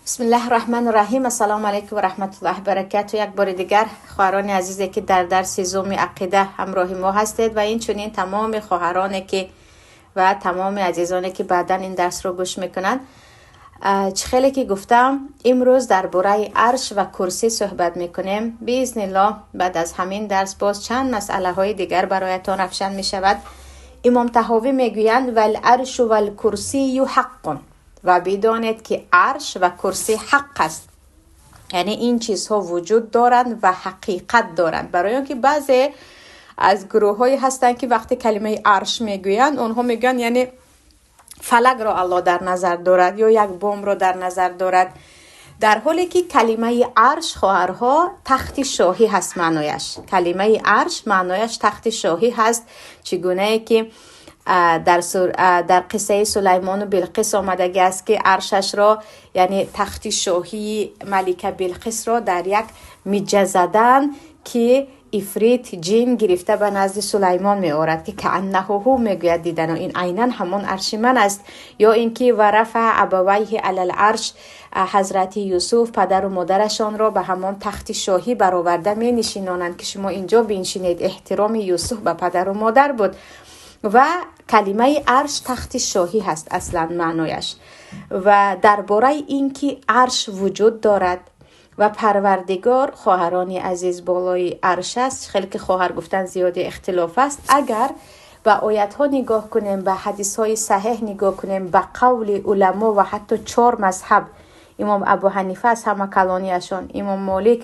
Бисмиллаҳи раҳмани раҳим. Ассалому алайкум ва раҳматуллоҳи баракату. Як бори дигар, хоҳарони азизе, ки дар дарси зуми ақида ҳамроҳи мо ҳастед, ва инчунин тамоми хоҳароне, ки ва тамоми азизоне, ки баъдан ин дарсро гӯш мекунанд, чӣ хеле ки гуфтам, имрӯз дар бораи арш ва курсӣ суҳбат мекунем. Биизниллоҳ, баъд аз ҳамин дарс боз чанд масъалаҳои дигар бароятон равшан мешавад. Имом Таҳовӣ мегӯянд: вал-аршу вал-курсию ҳаққун. Ва бидонед, ки арш ва курсӣ ҳақ аст, яъне ин чизҳо вуҷуд доранд ва ҳақиқат доранд. Барои он ки баъзе аз гурӯҳҳое ҳастанд, ки вақте калимаи арш мегӯянд, онҳо мегӯянд, яъне фалакро Аллоҳ дар назар дорад ё як бомро дар назар дорад, дар ҳоле ки калимаи арш, хоҳарҳо, тахти шоҳӣ ҳаст маънояш. Калимаи арш маънояш тахти шоҳӣ ҳаст, чӣ гунае ки дар қиссаи Сулаймону Билқис омадагӣ аст, ки аршашро, яъне тахти шоҳии малика Билқисро дар як миҷа задан, ки ифрит ҷин гирифта ба назди Сулаймон меорад, ки кааннаҳу ҳу мегӯяд, дидану ин айнан ҳамон арши ман аст. Ё ин ки ва рафаа абавайҳи алал арш, ҳазрати Юсуф падару модарашонро ба ҳамон тахти шоҳӣ бароварда менишинонанд, ки шумо инҷо биншинед. Эҳтироми Юсуф ба падару модар буд. Ва калимаи арш тахти шоҳӣ ҳаст аслан маънояш. Ва дар бораи ин ки арш вуҷуд дорад ва Парвардигор, хоҳарони азиз, болои арш аст, хеле ки хоҳар гуфтан зиёди ихтилоф аст. Агар ба оятҳо нигоҳ кунем, ба ҳадисҳои саҳеҳ нигоҳ кунем, ба қавли уламо ва ҳатто чор мазҳаб, имом Абу Ҳанифа аз ҳама калонияшон, имом Молик,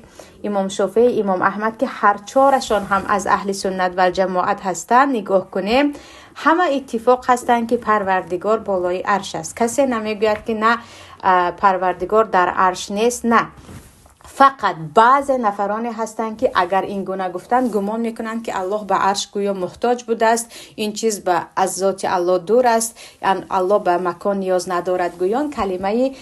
имом Шофеӣ, имом Аҳмад, ки ҳар чорашон ҳам аз аҳли суннат валҷамоат ҳастанд, нигоҳ кунем, ҳама иттифоқ ҳастанд, ки Парвардигор болои арш аст. Касе намегӯяд, ки на, Парвардигор дар арш нест, на. Фақат баъзе нафароне ҳастанд, ки агар ин гуна гуфтанд, гумон мекунанд, ки Аллоҳ ба арш гӯё муҳтоҷ будааст, ин чиз ба аз зоти Аллоҳ дур аст, Аллоҳ ба макон ниёз надорад. Гӯён калимаи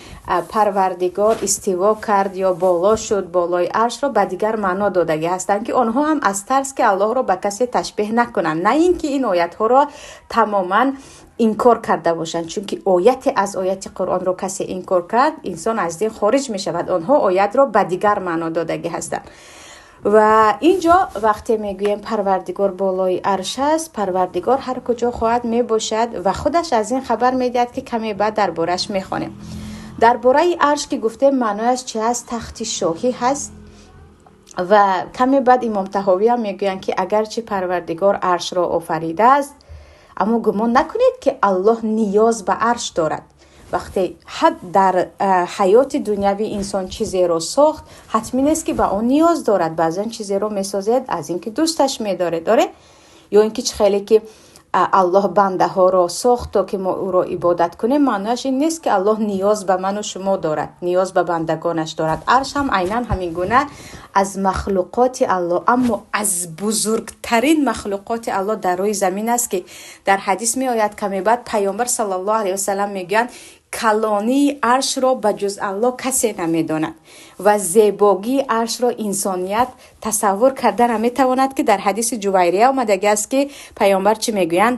Парвардигор истиво кард ё боло шуд болои аршро ба дигар маъно додагӣ ҳастанд, ки онҳо ҳам аз тарс, ки Аллоҳро ба касе ташбеҳ накунанд, на ин ки ин оятҳоро тамоман инкор карда бошанд, чунки ояте аз ояти Қуръонро касе инкор кард, инсон аз дин хориҷ мешавад. Онҳо оятро ба дигар маъно додагӣ ҳастанд. Ва инҷо вақте мегӯем Парвардигор болои арш аст, Парвардигор ҳар куҷо хоҳад мебошад ва худаш аз ин хабар медиҳад, ки каме баъд дар борааш мехонем. Дар бораи арш ки гуфтем, маънояш чи ҳаст? Тахти шоҳӣ ҳаст. Ва каме баъд имом Таҳовӣ ҳам мегӯянд, ки агарчи Парвардигор аршро офаридааст, аммо гумон накунед, ки Аллоҳ ниёз ба арш дорад. Вақте ҳад дар ҳаёти дунявӣ инсон чизеро сохт, ҳатмӣ нест, ки ба он ниёз дорад. Баъзан чизеро месозед аз ин ки дӯсташ медоред, доред, ё ин ки чӣ хеле ки Аллоҳ бандаҳоро сохт, то ки мо ӯро ибодат кунем, маънояш ин нест, ки Аллоҳ ниёз ба ману шумо дорад, ниёз ба бандагонаш дорад. Арш ҳам айнан ҳамин гуна аз махлуқоти Аллоҳ, аммо аз бузургтарин махлуқоти Аллоҳ дар рӯи замин аст, ки дар ҳадис меояд каме баъд, Паёмбар саллаллоҳу алайҳи васалам мегӯянд: калонии аршро ба ҷуз Аллоҳ касе намедонад ва зебогии аршро инсоният тасаввур карда наметавонад, ки дар ҳадиси Ҷувайрия омадагӣ аст, ки Паёмбар чӣ мегӯянд?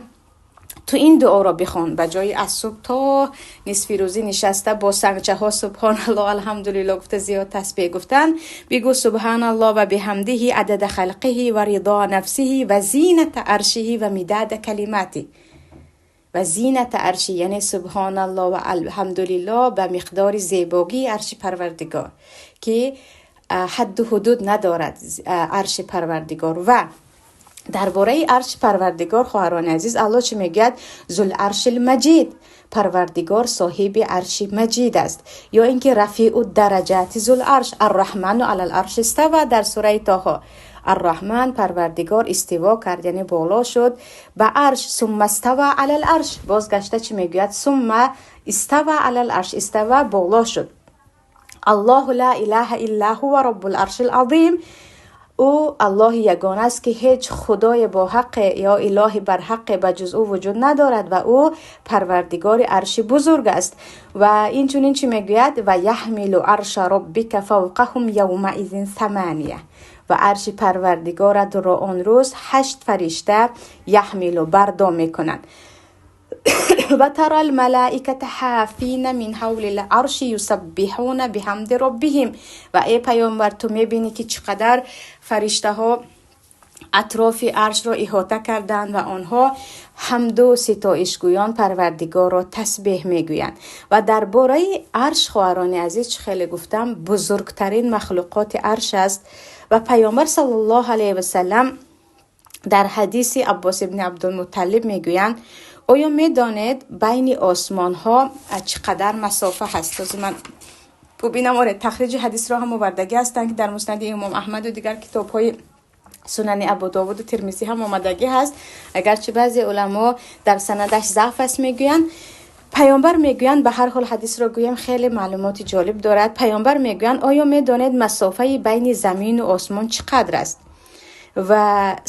Ту ин дуоро бихон ба ҷои аз субҳ то нисфи рӯзӣ нишаста бо сангчаҳо субҳоналлоҳ, алҳамдулилло гуфта зиёд тасбеҳ гуфтан, бигӯ: субҳаналлоҳ ва биҳамдиҳи адада халқиҳи ва ридо нафсиҳи ва зината аршиҳи ва мидада калимати ва зината арши, яъне субҳоналлоҳ ва алҳамдулилло ба миқдори зебогии арши Парвардигор, ки ҳадду ҳудуд надорад арши Парвардигор. Ва дар бораи арши Парвардигор, хоҳарони азиз, Аллоҳ чӣ мегӯяд? Зул аршил маҷид, Парвардигор соҳиби арши маҷид аст. Ё ин ки рафиу дараҷати зул арш, арраҳману алал арши истава дар сураи Тоҳо. Арраҳман, Парвардигор истиво кард, яъне боло шуд ба арш. Сумма става алал арш, бозгашта чӣ мегӯяд? Сумма истава алал арш, истава боло шуд. Аллоҳу ла илаҳа илла ҳува роббул аршил азим, ӯ Аллоҳи ягона аст, ки ҳеҷ худое бо ҳаққе ё илоҳи барҳаққе ба ҷуз ӯ вуҷуд надорад ва ӯ Парвардигори арши бузург аст. Ва инчунин чӣ мегӯяд? Ва яҳмилу арша роббика фавқаҳум явмаизин самания, ва арши Парвардигоратро он рӯз ҳашт фаришта яҳмилу бардо мекунанд. وترى الملائكة حافين من حول العرش يسبحون بحمد ربهم. Ва эй паёмбар, ту мебинӣ, ки чӣ қадар фариштаҳо атрофи аршро иҳота карданд ва онҳо ҳамду ситоишгӯён Парвардигорро тасбеҳ мегӯянд. Ва дар бораи арш, хоҳарони азиз, чӣ хеле гуфтам, бузургтарин махлуқоти арш аст. Ва паёмбар саллаллоҳу алайҳи васалам дар ҳадиси Аббос ибни Абдулмуталлиб мегӯянд: оё медонед, байни осмонҳо чӣ қадар масофа ҳаст? Ҳозир ман бубинам. Оре, тахриҷи ҳадисро ҳам овардагӣ ҳастанд, ки дар Муснади Имом Аҳмаду дигар китобҳои Сунани Абудовуду Термизӣ ҳам омадагӣ ҳаст, агарчи баъзе уламо дар санадаш заъф аст мегӯянд. Паёмбар мегӯянд, ба ҳар ҳол ҳадисро гӯем, хеле маълумоти ҷолиб дорад. Паёмбар мегӯянд: оё медонед, масофаи байни замину осмон чӣ қадр аст? Ва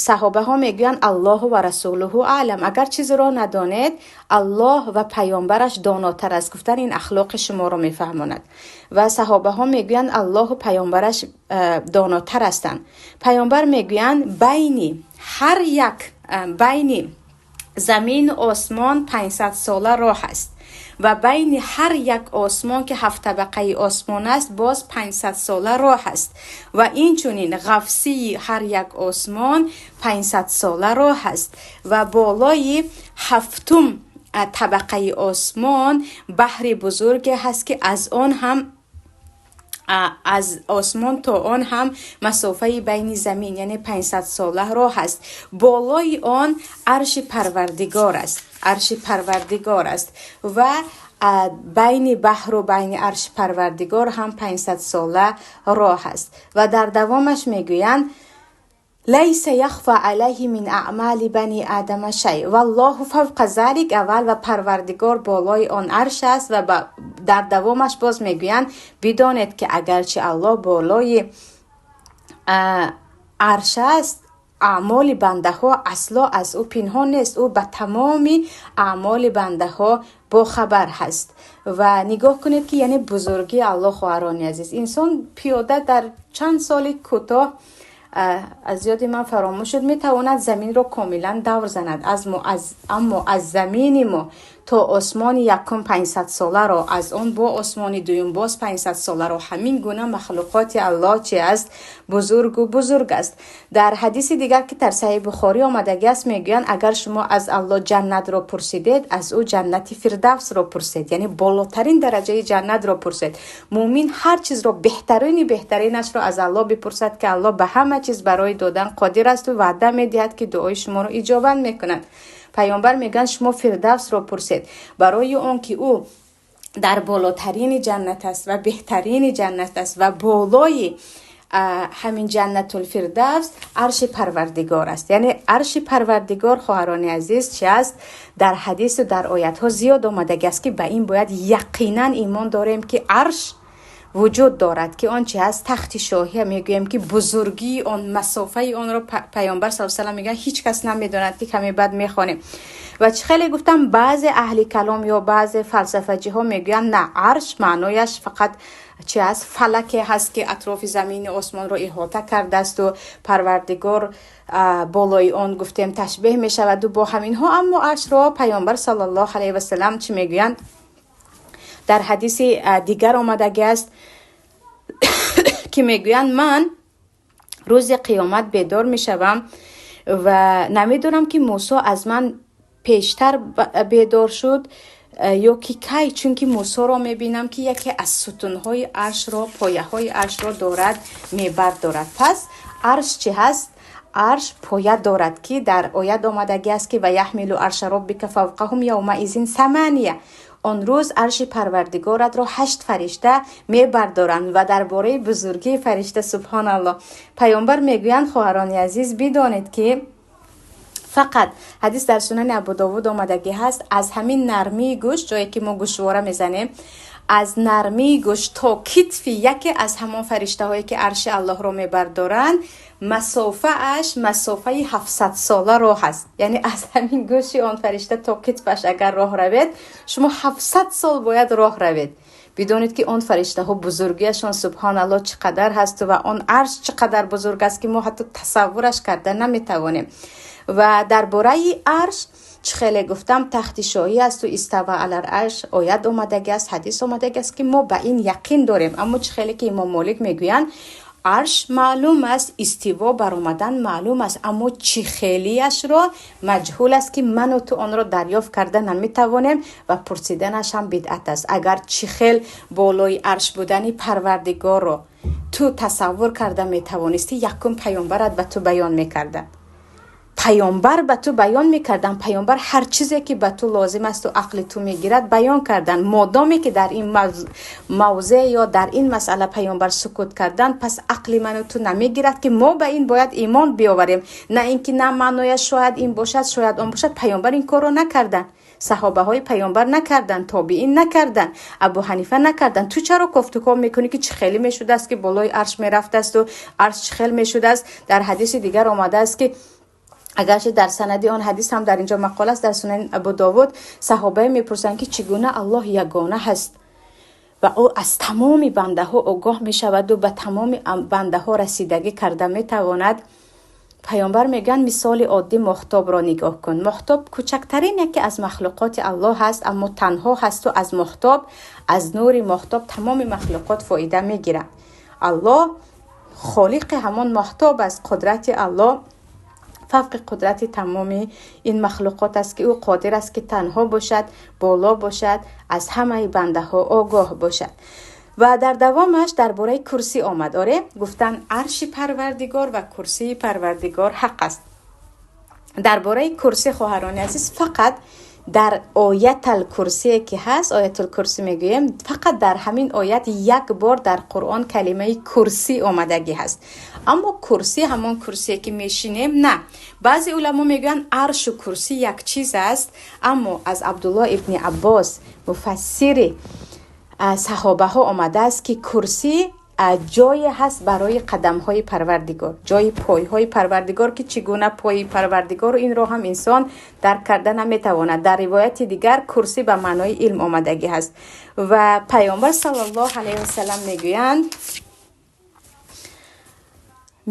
саҳобаҳо мегӯянд: Аллоҳу ва расулуҳу аълам. Агар чизеро надонед, Аллоҳ ва паёмбараш донотар аст. Гуфтан ин ахлоқи шуморо мефаҳмонад. Ва саҳобаҳо мегӯянд: Аллоҳу паёмбараш донотар ҳастанд. Паёмбар мегӯянд: байни ҳар як байни замину осмон 500 сола роҳ аст ва байни ҳар як осмон, ки ҳафт табақаи осмон аст, боз 500 сола роҳ аст ва инчунин ғафсии ҳар як осмон 500 сола роҳ аст ва болои ҳафтум табақаи осмон баҳри бузурге ҳаст, ки аз он ҳам, аз осмон то он ҳам масофаи байни замин, яъне 500 сола роҳ аст. Болои он арши Парвардигор аст, арши Парвардигор аст ва байни баҳру байни арши Парвардигор ҳам 500 сола роҳ аст. Ва дар давомаш мегӯянд: ليس يخفى عليه من أعمال بني آدم شيء والله فوق ذلك. Аввал ва Парвардигор болои он арш аст. Ва дар давомаш боз мегӯянд: бидонед, ки агарчи Аллоҳ болои арш аст, аъмоли бандаҳо асло аз ӯ пинҳон нест, ӯ ба тамоми аъмоли бандаҳо бохабар ҳаст. Ва нигоҳ кунед, ки яъне бузургии Аллоҳ, хоҳарони азиз, инсон пиёда дар чанд соли кӯтоҳ, аз ёди ман фаромӯш шуд, метавонад заминро комилан давр занад, аммо аз замини мо то осмони якум 500 соларо, аз он бо осмони дуюм боз 500 соларо. Ҳамин гуна махлуқоти Аллоҳ чи аст? Бузургу бузург аст. Дар ҳадиси дигар, ки дар Саҳеҳи Бухорӣ омадагӣ аст, мегӯянд: агар шумо аз Аллоҳ ҷаннатро пурсидед, аз ӯ ҷаннати Фирдавсро пурсед, яъне болотарин дараҷаи ҷаннатро пурсед. Муъмин ҳар чизро, беҳтарини беҳтаринашро аз Аллоҳ бипурсад, ки Аллоҳ ба ҳама чиз барои додан қодир асту ваъда медиҳад, ки дуои шуморо иҷобат мекунад. Паёмбар мегӯянд: шумо Фирдавсро пурсед, барои он ки ӯ дар болотарини ҷаннат аст ва беҳтарини ҷаннат аст ва болои ҳамин Ҷаннатулфирдавс арши Парвардигор аст. Яъне арши Парвардигор, хоҳарони азиз, чи аст? Дар ҳадису дар оятҳо зиёд омадагӣ аст, ки ба ин бояд яқинан имон дорем, ки арш вуҷуд дорад, ки он чи аст? Тахти шоҳия мегӯем, ки бузургии он, масофаи онро паёмбар са салам мегӯянд, ҳеҷ кас намедонад, ки каме баъд мехонем. Ва чӣ хеле гуфтам, баъзе аҳли калом ё баъзе фалсафаҷиҳо мегӯянд: на, арш маънояш фақат чи аст? Фалаке ҳаст, ки атрофи замини осмонро иҳота кардаасту Парвардигор болои он, гуфтем, ташбеҳ мешаваду бо ҳаминҳо. Аммо аршро паёмбар саллаллоҳу алайҳи васалам чӣ мегӯянд? Дар ҳадиси дигар омадагӣ аст, ки мегӯянд: ман рӯзи қиёмат бедор мешавам ва намедонам, ки Мусо аз ман пештар бедор шуд ё ки кай, чунки Мусоро мебинам, ки яке аз сутунҳои аршро, пояҳои аршро дорад мебардорад. Пас арш чӣ ҳаст? Арш поя дорад, ки дар оят омадагӣ аст, ки ويحمل عرش ربك فوقهم يومئذ ثمانية. Он рӯз арши Парвардигоратро ҳашт фаришта мебардоранд. Ва дар бораи бузургии фаришта, субҳоналлоҳ, паёмбар мегӯянд: хоҳарони азиз, бидонед, ки фақат ҳадис дар Сунани Абудовуд омадагӣ ҳаст, аз ҳамин нармии гӯшт, ҷое ки мо гӯшвора мезанем, аз нармии гӯшт то китфи яке аз ҳамон фариштаҳое, ки арши Аллоҳро мебардоранд, масофааш масофаи 700 сола роҳ аст. Яъне аз ҳамин гӯши он фаришта то китфаш агар роҳ равед, шумо 700 сол бояд роҳ равед. Бидонед, ки он фариштаҳо бузургиашон, субҳоналлоҳ, чӣ қадар ҳасту ва он арш чӣ қадар бузург аст, ки мо ҳатто тасаввураш карда наметавонем. Ва дар бораи арш чӣ Чӣ хеле гуфтам, тахти шоҳӣ асту истава алал арш оят омадагӣ аст, ҳадис омадагӣ аст, ки мо ба ин яқин дорем. Аммо чӣ хеле ки Имом Молик мегӯянд, арш маълум аст, истиво баромадан маълум аст, аммо чӣ хелиашро маҷҳул аст, ки ману ту онро дарёфт карда наметавонем ва пурсиданаш ҳам бидъат аст. Агар чӣ хел болои арш будани Парвардигорро ту тасаввур карда метавонистӣ, якум паёмбарат ба ту баён мекарданд. Паёмбар ба ту баён мекарданд. Паёмбар ҳар чизе ки ба ту лозим асту ақли ту мегирад, баён карданд. Модоме ки дар ин мавзеъ ё дар ин масъала паёмбар сукут карданд, пас ақли ману ту намегирад, ки мо ба ин бояд имон биёварем. На ин ки на маънояш шояд ин бошад, шояд он бошад. Паёмбар ин корро накарданд, саҳобаҳои паёмбар накарданд, тобиин накарданд, Абу Ҳанифа накарданд. Ту чаро кофтуков мекунӣ, ки чӣ хеле мешудааст, ки болои арш мерафтасту арш чӣ хел мешудааст? Дар ҳадиси дигар омадааст, ки агарчи дар санади он ҳадис ҳам дар инҷо мақол аст, дар Сунани Абу Довуд, саҳобае мепурсанд, ки чӣ гуна Аллоҳ ягона ҳаст ва ӯ аз тамоми бандаҳо огоҳ мешаваду ба тамоми бандаҳо расидагӣ карда метавонад? Паёмбар мегӯянд: мисоли оддӣ, моҳтобро нигоҳ кун. Моҳтоб кӯчактарин яке аз махлуқоти Аллоҳ ҳаст, аммо танҳо ҳасту аз моҳтоб, аз нури моҳтоб тамоми махлуқот фоида мегиранд. Аллоҳ холиқи ҳамон моҳтоб аст. Қудрати Аллоҳ фавқи қудрати тамоми ин махлуқот аст, ки ӯ қодир аст, ки танҳо бошад, боло бошад, аз ҳамаи бандаҳо огоҳ бошад. Ва дар давомаш дар бораи курсӣ омад. Оре, гуфтан, арши Парвардигор ва курсии Парвардигор ҳақ аст. Дар бораи курсӣ, хоҳарони азиз, фақат дар Оятал Курсие ки ҳаст, Оятул Курсӣ мегӯем, фақат дар ҳамин оят як бор дар Қуръон калимаи курсӣ омадагӣ ҳаст. Аммо курсӣ ҳамон курсие ки мешинем, на. Баъзе уламо мегӯянд, аршу курсӣ як чиз аст, аммо аз Абдулло ибни Аббос, муфассири саҳобаҳо, омадааст, ки курсӣ ҷое ҳаст барои қадамҳои Парвардигор, ҷои пойҳои Парвардигор, ки чӣ гуна пои Парвардигору инро ҳам инсон дарк карда наметавонад. Дар ривояти дигар курсӣ ба маънои илм омадагӣ ҳаст. Ва Паёмбар саллаллоҳу алайҳи васалам мегӯянд: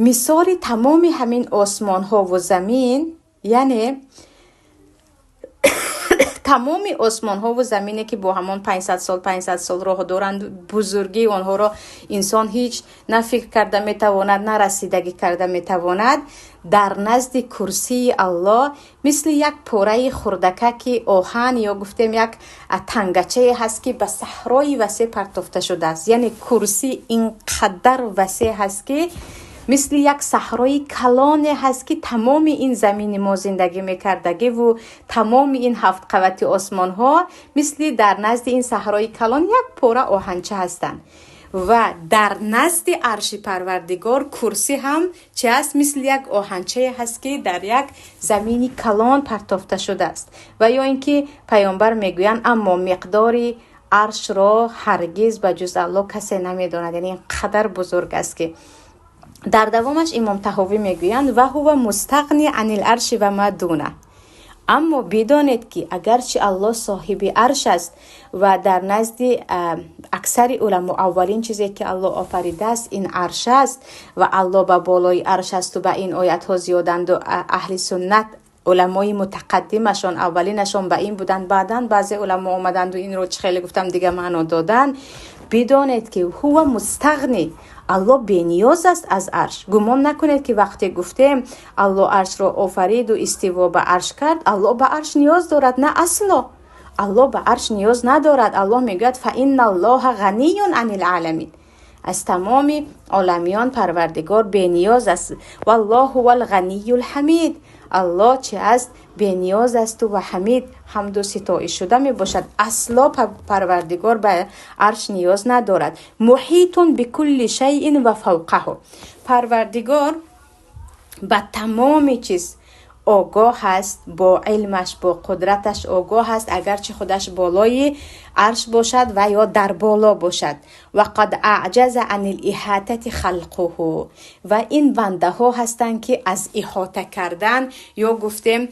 мисоли тамоми ҳамин осмонҳову замин, яъне тамоми осмонҳову замине, ки бо ҳамон 500 сол, 500 сол роҳ доранд, бузургии онҳоро инсон ҳеҷ на фикр карда метавонад, на расидагӣ карда метавонад, дар назди курсии Аллоҳ мисли як пораи хурдакаки оҳан ё гуфтем як тангачае ҳаст, ки ба саҳрои васеъ партофта шудааст. Яъне курсӣ ин қадар васеъ ҳаст, ки мисли як саҳрои калоне ҳаст, ки тамоми ин замини мо зиндагӣ мекардагиву тамоми ин ҳафт қавати осмонҳо мисли дар назди ин саҳрои калон як пора оҳанча ҳастанд. Ва дар назди арши Парвардигор курсӣ ҳам чи аст? Мисли як оҳанчае ҳаст, ки дар як замини калон партофта шудааст. Ва ё ин ки паёмбар мегӯянд: аммо миқдори аршро ҳаргиз ба ҷуз Аллоҳ касе намедонад. Яъне ин қадар бузург аст, ки дар давомаш Имом Таҳовӣ мегӯянд: ва ҳува мустағни анил арши ва ма дуна. Аммо бидонед, ки агарчи Аллоҳ соҳиби арш аст ва дар назди аксари уламо аввалин чизе ки Аллоҳ офаридааст, ин арш аст ва Аллоҳ ба болои арш асту ба ин оятҳо зиёданду аҳли суннат, уламои мутақаддимашон, аввалинашон ба ин буданд, баъдан баъзе уламо омаданду инро, чӣ хеле гуфтам, дига маъно доданд. Бидонед, ки ҳува мустағни, Аллоҳ бениёз аст аз арш. Гумон накунед, ки вақте гуфтем Аллоҳ аршро офариду истиво ба арш кард, Аллоҳ ба арш ниёз дорад. На, асло Аллоҳ ба арш ниёз надорад. Аллоҳ мегӯяд: фа инналлоҳа ғаниюн анил аламин. Аз тамоми оламиён Парвардигор бениёз аст. Валлоҳу ҳувал ғаниял ҳамид. Аллоҳ чи аст? Бениёз асту ва ҳамид, ҳамду ситоишшуда мебошад. Асло Парвардигор ба арш ниёз надорад. Муҳитун бикулли шайин ва фавқаҳу. Парвардигор ба тамоми чиз огоҳ аст, бо илмаш, бо қудраташ огоҳ аст, агарчи худаш болои арш бошад ва ё дар боло бошад. Ва қад аъҷаза анил иҳотати халқуҳу. Ва ин бандаҳо ҳастанд, ки аз иҳота кардан ё гуфтем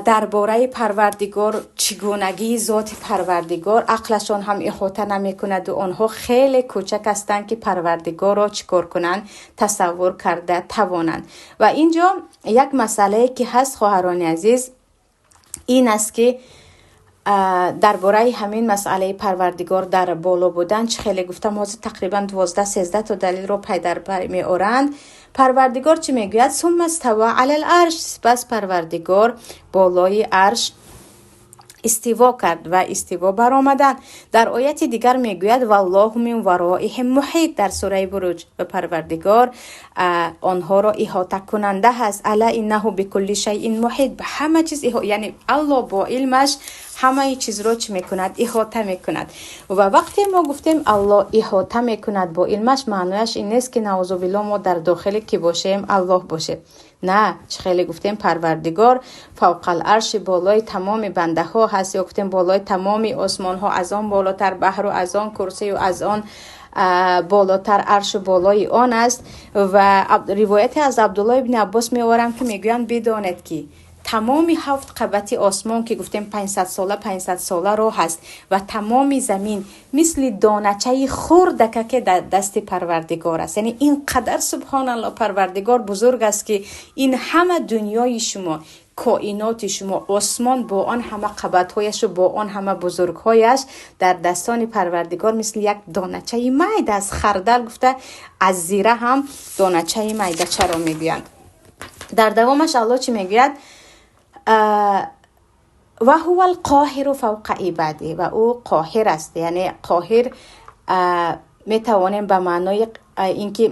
дар бораи Парвардигор, чигунагии зоти Парвардигор ақлашон ҳам иҳота намекунаду онҳо хеле кӯчак ҳастанд, ки Парвардигорро чӣ кор кунанд, тасаввур карда тавонанд. Ва ин ҷо як масъалае ки ҳаст, хоҳарони азиз. Ин аст, ки дар бораи ҳамин масъалаи Парвардигор дар боло будан, чӣ хеле гуфтам, ҳозир тақрибан 12-13 то далелро пай дар пай меоранд. Парвардигор чӣ мегӯяд? Сумма става алал арш, сипас Парвардигор болои арш истиво кард ва истиво баромадан. Дар ояти дигар мегӯяд: валлоҳу мин вароиҳим муҳит, дар сураи Буруҷ, ва Парвардигор онҳоро иҳотакунанда ҳаст. Ала иннаҳу бикулли шайин муҳит, ба ҳама чиз, яъне Аллоҳ бо илмаш ҳамаи чизро чӣ мекунад? Иҳота мекунад. Ва вақте мо гуфтем Аллоҳ иҳота мекунад бо илмаш, маънояш ин нест, ки наузубилло мо дар дохиле ки бошем, Аллоҳ бошем. На, чӣ хеле гуфтем, Парвардигор фавқал арши, болои тамоми бандаҳо ҳаст, ё гуфтем болои тамоми осмонҳо, аз он болотар баҳру аз он курсию аз он болотар аршу болои он аст. Ва ривояте аз Абдулло ибни Аббос меорам, ки мегӯянд: бидонед, ки тамоми ҳафт қабати осмон, ки гуфтем 500 сола 500 сола роҳ аст, ва тамоми замин мисли доначаи хурдакаке дар дасти Парвардигор аст. Яъне ин қадар, субҳоналло, Парвардигор бузург аст, ки ин ҳама дунёи шумо, коиноти шумо, осмон бо он ҳама қабатҳояшу бо он ҳама бузургҳояш дар дастони Парвардигор мисли як доначаи майда аст. Хардал гуфта аз зира ҳам доначаи майдачаро мегӯянд. Дар давомаш Аллоҳ чӣ мегӯяд? Ва ҳува алқоҳиру фавқа ибади, ва ӯ қоҳир аст. Яъне қоҳир метавонем ба маънои ин ки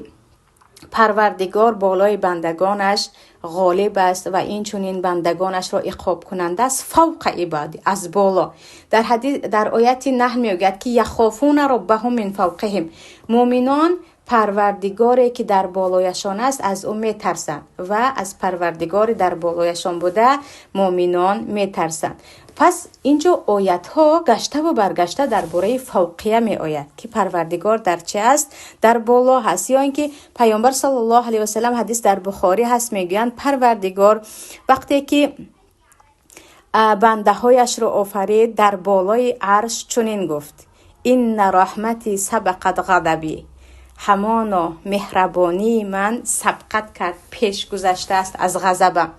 Парвардигор болои бандагонаш ғолиб аст ва инчунин бандагонашро иқобкунанда аст. Фавқа ибади, аз боло. Дар ҳадис, дар ояти Наҳл мегӯяд, ки яхофуна роббаҳум мин фавқиҳим, муъминон Парвардигоре ки дар болояшон аст, аз ӯ метарсанд ва аз Парвардигори дар болояшон буда муъминон метарсанд. Пас инҷо оятҳо гаштаву баргашта дар бораи фавқия меояд, ки Парвардигор дар чи аст? Дар боло ҳаст. Ё ин ки Паёмбар саллаллоҳу алайҳи васалам, ҳадис дар Бухорӣ ҳаст, мегӯянд: Парвардигор вақте ки бандаҳояшро офарид, дар болои арш чунин гуфт: инна раҳмати сабақат ғадабӣ, ҳамоно меҳрабонии ман сабқат кард, пеш гузаштааст аз ғазабам.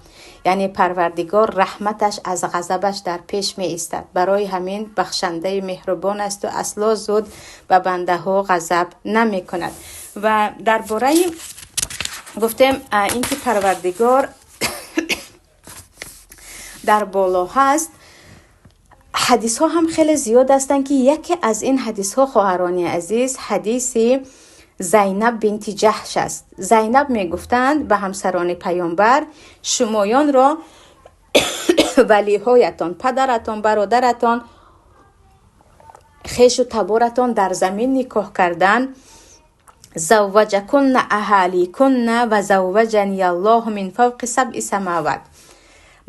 Яъне Парвардигор раҳматаш аз ғазабаш дар пеш меистад. Барои ҳамин бахшандаи меҳрубон асту асло зуд ба бандаҳо ғазаб намекунад. Ва дар бораи гуфтем ин ки Парвардигор дар боло ҳаст, ҳадисҳо ҳам хеле зиёд ҳастанд, ки яке аз ин ҳадисҳо, хоҳарони азиз, ҳадиси Зайнаб бинти Ҷаҳш аст. Зайнаб мегуфтанд ба ҳамсарони Паёмбар: шумоёнро валиҳоятон, падаратон, бародаратон, хешу таборатон дар замин никоҳ кардан. Завваҷакунна аҳаликунна ва завваҷани Аллоҳу мин фавқи сабъи самават,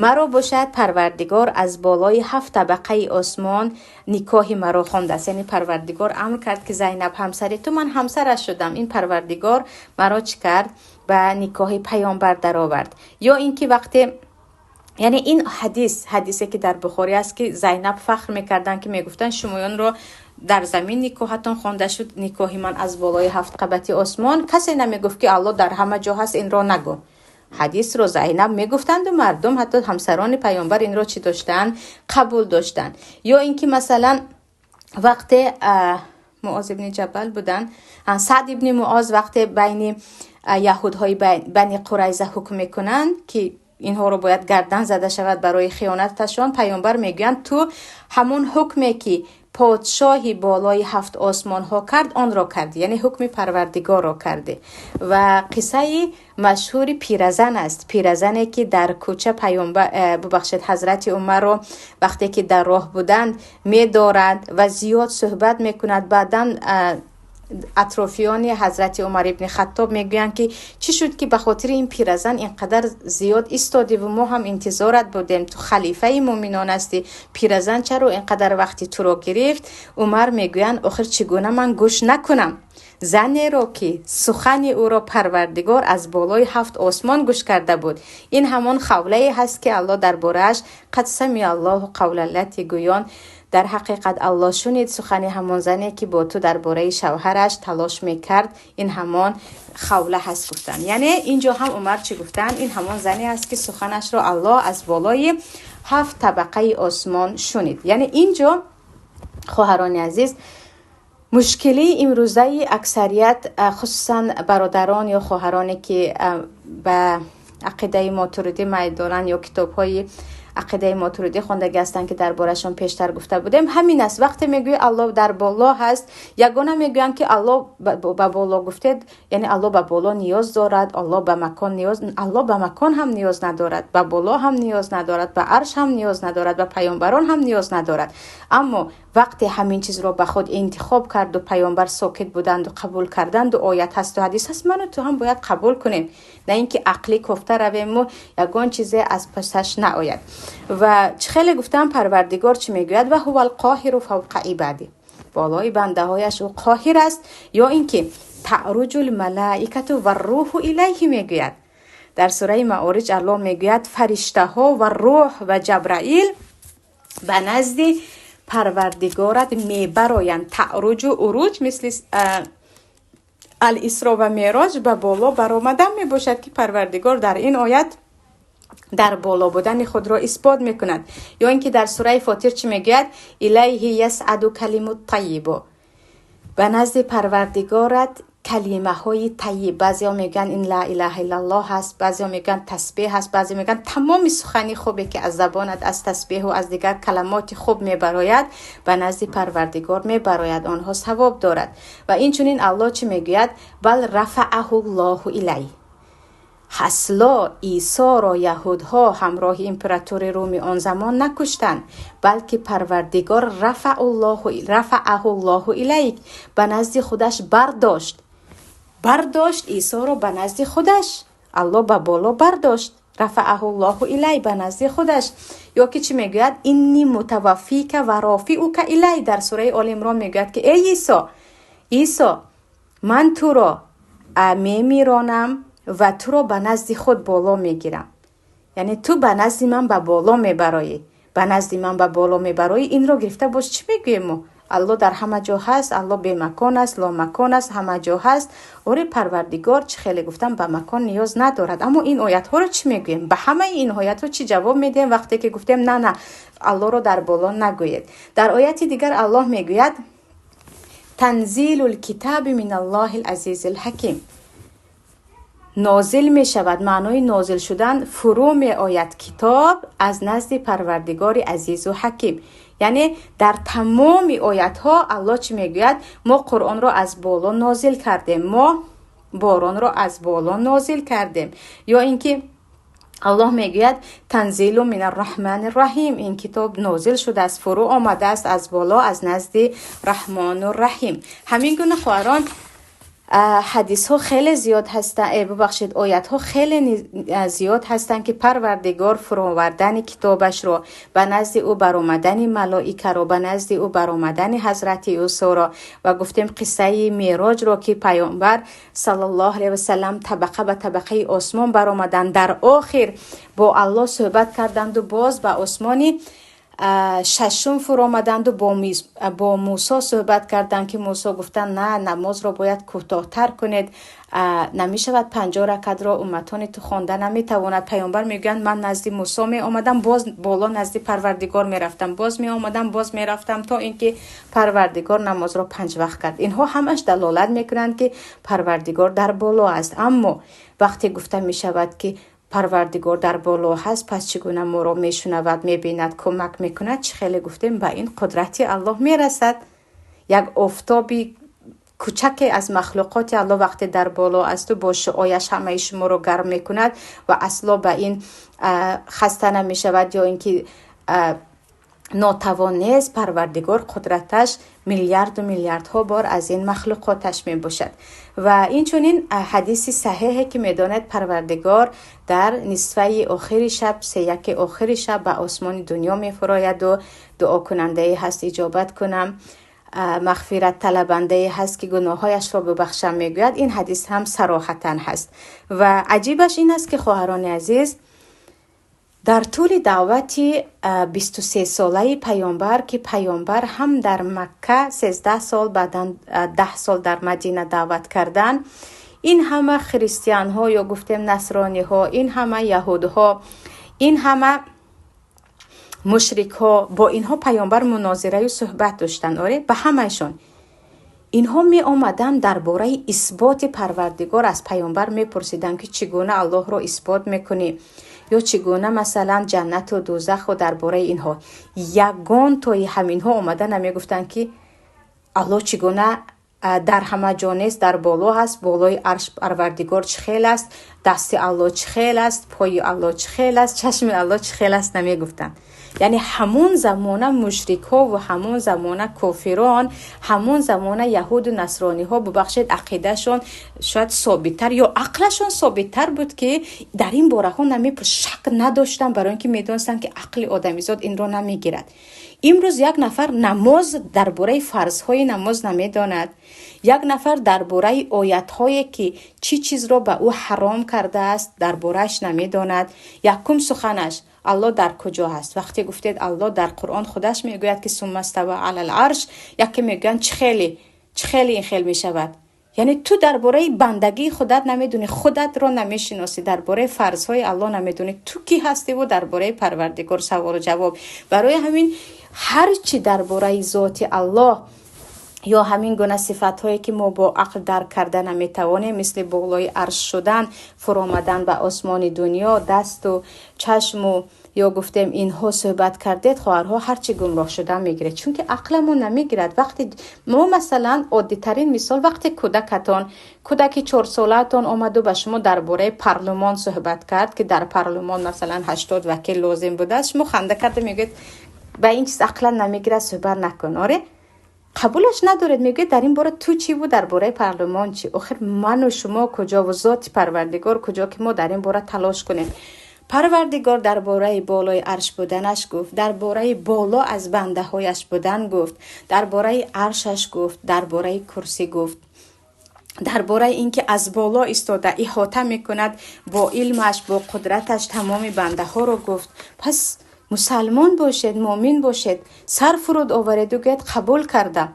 маро бошад Парвардигор аз болои ҳафт табақаи осмон никоҳи маро хондааст. Яъне Парвардигор амр кард, ки Зайнаб ҳамсари ту, ман ҳамсараш шудам. Ин Парвардигор маро чӣ кард? Ба никоҳи Паёмбар даровард. Ё ин ки вақте, яъне ин ҳадис, ҳадисе ки дар Бухорӣ аст, ки Зайнаб фахр мекарданд, ки мегуфтанд: шумоёнро дар замин никоҳатон хонда шуд, никоҳи ман аз болои ҳафт қабати осмон. Касе намегуфт, ки Аллоҳ дар ҳама ҷо ҳаст, инро нагӯ. Ҳадисро Зайнаб мегуфтанду мардум, ҳатто ҳамсарони Паёмбар инро чӣ доштанд? Қабул доштанд. Ё ин ки масалан вақте Муоз ибни Ҷабал буданд, Саъд ибни Муоз, вақте байни яҳудҳои Бани Қурайза ҳукм мекунанд, ки инҳоро бояд гардан зада шавад барои хиёнаташон, Паёмбар мегӯянд: ту ҳамон ҳукме ки подшоҳи болои ҳафт осмонҳо кард, онро кардӣ, яъне ҳукми Парвардигорро кардӣ. Ва қиссаи машҳури пиразан аст, пиразане ки дар кӯча Паёмбар, бубахшед, Ҳазрати Умарро вақте ки дар роҳ буданд медорад ва зиёд суҳбат мекунад. Баъдан атрофиёни Ҳазрати Умар ибни Хаттоб мегӯянд, ки чӣ шуд, ки ба хотири ин пиразан ин қадар зиёд истодиву мо ҳам интизорат будем, ту халифаи муъминон ҳастӣ, пиразан чаро ин қадар вақти туро гирифт? Умар мегӯянд: охир чӣ гуна ман гӯш накунам занеро, ки сухани ӯро Парвардигор аз болои ҳафт осмон гӯш карда буд? Ин ҳамон Хавлае ҳаст, ки Аллоҳ дар борааш қад самиа Аллоҳу қавлаллати гӯён: дар ҳақиқат Аллоҳ шунид сухани ҳамон зане, ки бо ту дар бораи шавҳараш талош мекард. Ин ҳамон Хавла ҳаст, гуфтанд. Яъне ин ҷо ҳам Умар чӣ гуфтанд? Ин ҳамон зане аст, ки суханашро Аллоҳ аз болои ҳафт табақаи осмон шунид. Яъне инҷо, хоҳарони азиз, мушкилии имрӯзаи аксарият, хусусан бародарон ё хоҳароне, ки ба ақидаи Мотуридӣ майл доранд ё китобҳои ақидаи Мотуридӣ хондагӣ ҳастанд, ки дар борашон пештар гуфта будем, ҳамин аст. Вақте мегӯӣ Аллоҳ дар боло ҳаст, ягона мегӯянд, ки Аллоҳ ба боло гуфтед, яъне Аллоҳ ба боло ниёз дорад, Аллоҳ ба макон ниёз. Аллоҳ ба макон ҳам ниёз надорад, ба боло ҳам ниёз надорад, ба арш ҳам ниёз надорад, ба паёмбарон ҳам ниёз надорад. Аммо вақте ҳамин чизро ба худ интихоб карду паёмбар сокит буданду қабул карданду, оят ҳасту ҳадис ҳаст, ману ту ҳам бояд қабул кунем, на ин ки ақлӣ кофта равему ягон чизе аз пасаш наояд. Ва чӣ хеле гуфтам, Парвардигор чӣ мегӯяд? Ва ҳува алқоҳиру фавқа ибади, болои бандаҳояш ӯ қоҳир аст. Ё ин ки таъруҷу лмалаикату варрӯҳу илайҳи мегӯяд. Дар сураи Маориҷ Аллоҳ мегӯяд, фариштаҳо ва рӯҳ ва Ҷабраил ба назди Парвардигорат мебароянд. Таъруҷу уруҷ, мисли Алисро ва Мероҷ, ба боло баромадан мебошад, ки Парвардигор дар ин оят дар боло будани худро исбот мекунад. Ё ин ки дар сураи Фотир чӣ мегӯяд? Илайҳи ясъаду калиму тайибу, ба назди Парвардигорат калимаҳои тайиб. Баъзеҳо мегӯянд, ин ла илаҳа иллаллоҳ ҳаст, баъзеҳо мегӯянд, тасбеҳ ҳаст, баъзе мегӯянд, тамоми сухани хубе, ки аз забонат, аз тасбеҳу аз дигар каламоти хуб мебарояд, ба назди Парвардигор мебарояд, онҳо савоб дорад. Ва инчунин Аллоҳ чӣ мегӯяд? Бал рафаъаҳу ллоҳу илайҳ. Асло Исоро яҳудҳо ҳамроҳи императори Руми он замон накуштанд, балки Парвардигор рафаъаҳу ллоҳу илайк, ба назди худаш бардошт, бардошт Исоро ба назди худаш. Аллоҳ ба боло бардошт, рафаъаҳу ллоҳу илай, ба назди худаш. Ё ки чӣ мегӯяд? Инни мутаваффика ва рофиука илай. Дар сураи Оли Имрон мегӯяд, ки эй Исо, Исо, ман туро мемиронам ва туро ба назди худ боло мегирам. Яъне ту ба назди ман ба боло мебароӣ, ба назди ман ба боло мебароӣ. Инро гирифта боз чӣ мегӯем мо? Аллоҳ дар ҳама ҷо ҳаст, Аллоҳ бемакон аст, ломакон аст, ҳама ҷо ҳаст. Оре, Парвардигор, чӣ хеле гуфтам, ба макон ниёз надорад. Аммо ин оятҳоро чӣ мегӯем? Ба ҳамаи ин оятҳо чӣ ҷавоб медиҳем, вақте ки гуфтем, на, на, Аллоҳро дар боло нагӯед? Дар ояти дигар Аллоҳ мегӯяд: танзилу лкитаби мин аллоҳи лазизи лҳаким. Нозил мешавад, маънои нозил шудан, фурӯ меояд китоб аз назди Парвардигори азизу ҳаким. Яъне дар тамоми оятҳо Аллоҳ чӣ мегӯяд? Мо Қуръонро аз боло нозил кардем, мо боронро аз боло нозил кардем. Ё ин ки Аллоҳ мегӯяд: танзилу мин арраҳмани рраҳим, ин китоб нозил шудааст, фурӯ омадааст аз боло, аз назди Раҳмону Раҳим. Ҳамин гуна, хоҳарон, ҳадисҳо хеле зиёд ҳастанд, бубахшед, оятҳо хеле зиёд ҳастанд, ки Парвардигор фуровардани китобашро, ба назди ӯ баромадани малоикаро, ба назди ӯ баромадани ҳазрати Исоро ва гуфтем қиссаи Мероҷро, ки паёмбар саллаллоҳу алайҳи васалам табақа ба табақаи осмон баромаданд, дар охир бо Аллоҳ суҳбат карданду боз ба осмони шашум фуромаданду бо Мусо суҳбат карданд, ки Мусо гуфтанд, на, намозро бояд кӯтоҳтар кунед, намешавад, 50 ракатро умматони ту хонда наметавонад. Паёмбар мегӯянд, ман назди Мусо меомадам, боз боло назди Парвардигор мерафтам, боз меомадам, боз мерафтам, то ин ки Парвардигор намозро панҷ вақт кард. Инҳо ҳамаш далолат мекунанд, ки Парвардигор дар боло аст. Аммо вақте гуфта мешавад, ки Парвардигор дар боло ҳаст, пас чӣ гуна моро мешунавад, мебинад, кӯмак мекунад? Чӣ хеле гуфтем, ба ин қудрати Аллоҳ мерасад. Як офтоби кӯчаке аз махлуқоти Аллоҳ вақте дар боло асту бо шуояш ҳамаи шуморо гарм мекунад ва асло ба ин хаста намешавад ё ин ки нотавон нест. Парвардигор қудраташ миллиарду миллиардҳо бор аз ин махлуқоташ мебошад. Ва инчунин ҳадиси саҳеҳе, ки медонед, Парвардигор дар нисфаи охири шаб, сеяки охири шаб ба осмони дунё мефурояду дуокунандае ҳаст, иҷобат кунам, мағфират талабандае ҳаст, ки гуноҳҳояшро бубахшам, мегӯяд. Ин ҳадис ҳам сароҳатан ҳаст. Ва аҷибаш ин аст, ки, хоҳарони азиз, дар тӯли даъвати 23-солаи паёмбар, ки паёмбар ҳам дар Макка 13 сол, баъдан 10 сол дар Мадина даъват кардан, ин ҳама христианҳо ё гуфтем насрониҳо, ин ҳама яҳудҳо, ин ҳама Мушрикҳо, бо инҳо паёмбар мунозираю суҳбат доштанд. Оре, ба ҳамаашон инҳо меомаданд, дар бораи исботи Парвардигор аз паёмбар мепурсиданд, ки чӣ гуна Аллоҳро исбот мекунӣ ё чӣ гуна, масалан, ҷаннату дӯзаху дар бораи инҳо. Ягон тои ҳаминҳо омада намегуфтанд, ки Аллоҳ чӣ гуна дар ҳама ҷо нест, дар боло ҳаст, болои арш Парвардигор чӣ хел аст, дасти Аллоҳ чӣ хел аст, пои Аллоҳ чӣ хел аст, чашми Аллоҳ чӣ хел аст, намегуфтанд. Яъне ҳамон замона мушрикҳо ва ҳамон замона кофирон, ҳамон замона яҳуду насрониҳо, бубахшед, ақидашон шояд собиттар ё ақлашон собиттар буд, ки дар ин бораҳо шак надоштанд, барои ин ки медонистанд, ки ақли одамизод инро намегирад. Имрӯз як нафар намоз, дар бораи фарзҳои намоз намедонад, як нафар дар бораи оятҳое, ки чӣ чизро ба ӯ ҳаром кардааст, дар борааш намедонад. Якум суханаш: Аллоҳ дар куҷо ҳаст? Вақте гуфтед, Аллоҳ дар Қуръон худаш мегӯяд, ки ثم استوى على العرش, яке мегӯянд, чӣ хеле, чӣ хеле ин хел мешавад? Яъне ту дар бораи бандагии худат намедонӣ, худатро намешиносӣ, дар бораи фарзҳои Аллоҳ намедонӣ, ту кӣ ҳастиву дар бораи Парвардигор саволу ҷавоб? Барои ҳамин ҳар чӣ дар бораи зоти Аллоҳ ё ҳамин гуна сифатҳое, ки мо бо ақл дарк карда наметавонем, мисли болои арш шудан, фуромадан ба осмони дунё, дасту чашму ё гуфтем инҳо суҳбат кардед, хоҳарҳо, ҳарчи гумроҳ шудан мегиред, чунки ақламон намегирад. Вақте мо, масалан, оддитарин мисол, вақте кӯдакатон, кӯдаки 4-солаатон омаду ба шумо дар бораи парлумон суҳбат кард, ки дар парлумон, масалан, 80 вакил лозим будааст, шумо ханда карда мегӯед, ба ин чиз ақлан намегирад, суҳбат накун. Оре, қабулаш надоред, мегӯед, дар ин бора ту чӣ бу, дар бораи парлумон чӣ? Охир ману шумо куҷову зоти Парвардигор куҷо, ки мо дар ин бора талош кунем? Парвардигор дар бораи болои арш буданаш гуфт, дар бораи боло аз бандаҳояш будан гуфт, дар бораи аршаш гуфт, дар бораи курсӣ гуфт, дар бораи ин ки аз боло истода иҳота мекунад бо илмаш, бо қудраташ тамоми бандаҳоро гуфт. Пас мусалмон бошед, муъмин бошед, сар фуруд овареду гӯяд, қабул кардам,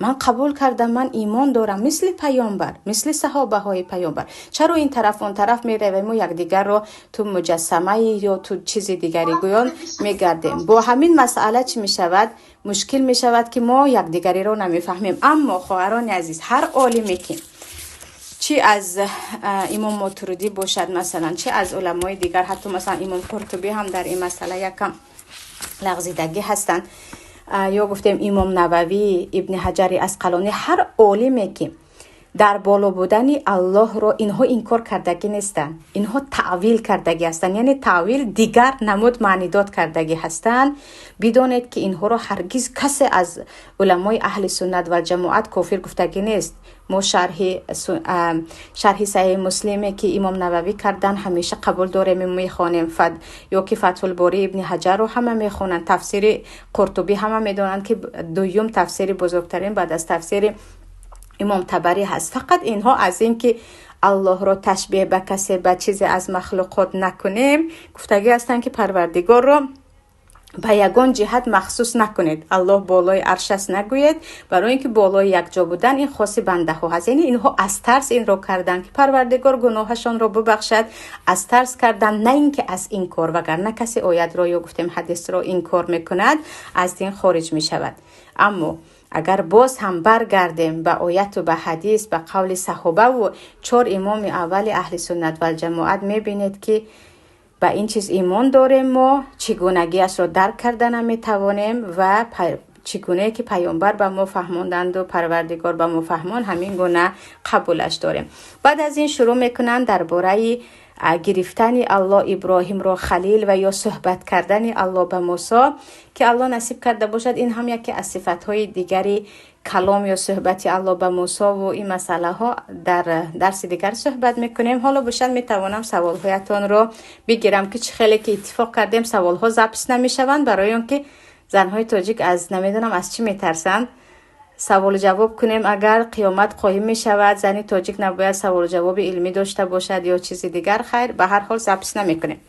ман қабул кардам, ман имон дорам, мисли паёмбар, мисли саҳобаҳои паёмбар. Чаро ин тараф, он тараф меравему якдигарро ту муҷассамаи ё ту чизи дигаре гӯён мегардем? Бо ҳамин масъала чӣ мешавад? Мушкил мешавад, ки мо якдигареро намефаҳмем. Аммо, хоҳарони азиз, ҳар олиме, ки чӣ аз имом Мотурудӣ бошад, масалан, чӣ аз уламои дигар, ҳатто, масалан, имом Қуртубӣ ҳам дар ин масъала якам лағзидагӣ ҳастанд, ё гуфтем имом Нававӣ, Ибни Ҳаҷари Асқалонӣ, ҳар олиме, ки дар боло будани Аллоҳро инҳо инкор кардагӣ нестанд, инҳо таъвил кардагӣ ҳастанд, яъне таъвил дигар намуд маънидод кардагӣ ҳастанд. Бидонед, ки инҳоро ҳаргиз касе аз уламои аҳли суннат ва ҷамоат кофир гуфтагӣ нест. Мо шарҳи Саҳиҳи Муслиме, ки имом Нававӣ кардан, ҳамеша қабул дорем, мехонем, ё ки Фатҳулбории Ибни Ҳаҷарро ҳама мехонанд, тафсири Қуртубӣ ҳама медонанд, ки дуюм тафсири бузургтарин баъд аз тафсири имом Табарӣ ҳаст. Фақат инҳо аз ин ки Аллоҳро ташбеҳ ба касе, ба чизе аз махлуқот накунем, гуфтагӣ ҳастанд, ки Парвардигорро ба ягон ҷиҳат махсус накунед, Аллоҳ болои арш аст нагӯед, барои ин ки болои якҷо будан ин хоси бандаҳо ҳаст. Яъне инҳо аз тарс инро карданд, ки Парвардигор гуноҳашонро бубахшад, аз тарс кардан, на ин ки аз инкор. Вагарна касе оятро ё гуфтем ҳадисро инкор мекунад, аз дин хориҷ мешавад. Аммо агар боз ҳам баргардем ба ояту ба ҳадис, ба қавли саҳобаву чор имоми аввали аҳли суннат валҷамоат, мебинед, ки ба ин чиз имон дорем, мо чӣ гунагиашро дарк карда наметавонем ва чӣ гунае ки паёмбар ба мо фаҳмонданду Парвардигор ба мо фаҳмон, ҳамин гуна қабулаш дорем. Баъд аз ин шурӯъ мекунанд дар бораи гирифтани Аллоҳ Иброҳимро халил ва ё суҳбат кардани Аллоҳ ба Мусо, ки Аллоҳ насиб карда бошад, ин ҳам яке аз сифатҳои дигари калом ё суҳбати Аллоҳ ба Мусову ин масъалаҳо дар дарси дигар суҳбат мекунем. Ҳоло бошад, метавонам саволҳоятонро бигирам, ки чӣ хеле ки иттифоқ кардем, саволҳо запись намешаванд, барои он ки занҳои тоҷик аз намедонам аз чӣ метарсанд. Саволу ҷавоб кунем агар, қиёмат қоим мешавад, зани тоҷик набояд саволу ҷавоби илмӣ дошта бошад ё чизи дигар. Хайр, ба ҳар ҳол запись намекунем.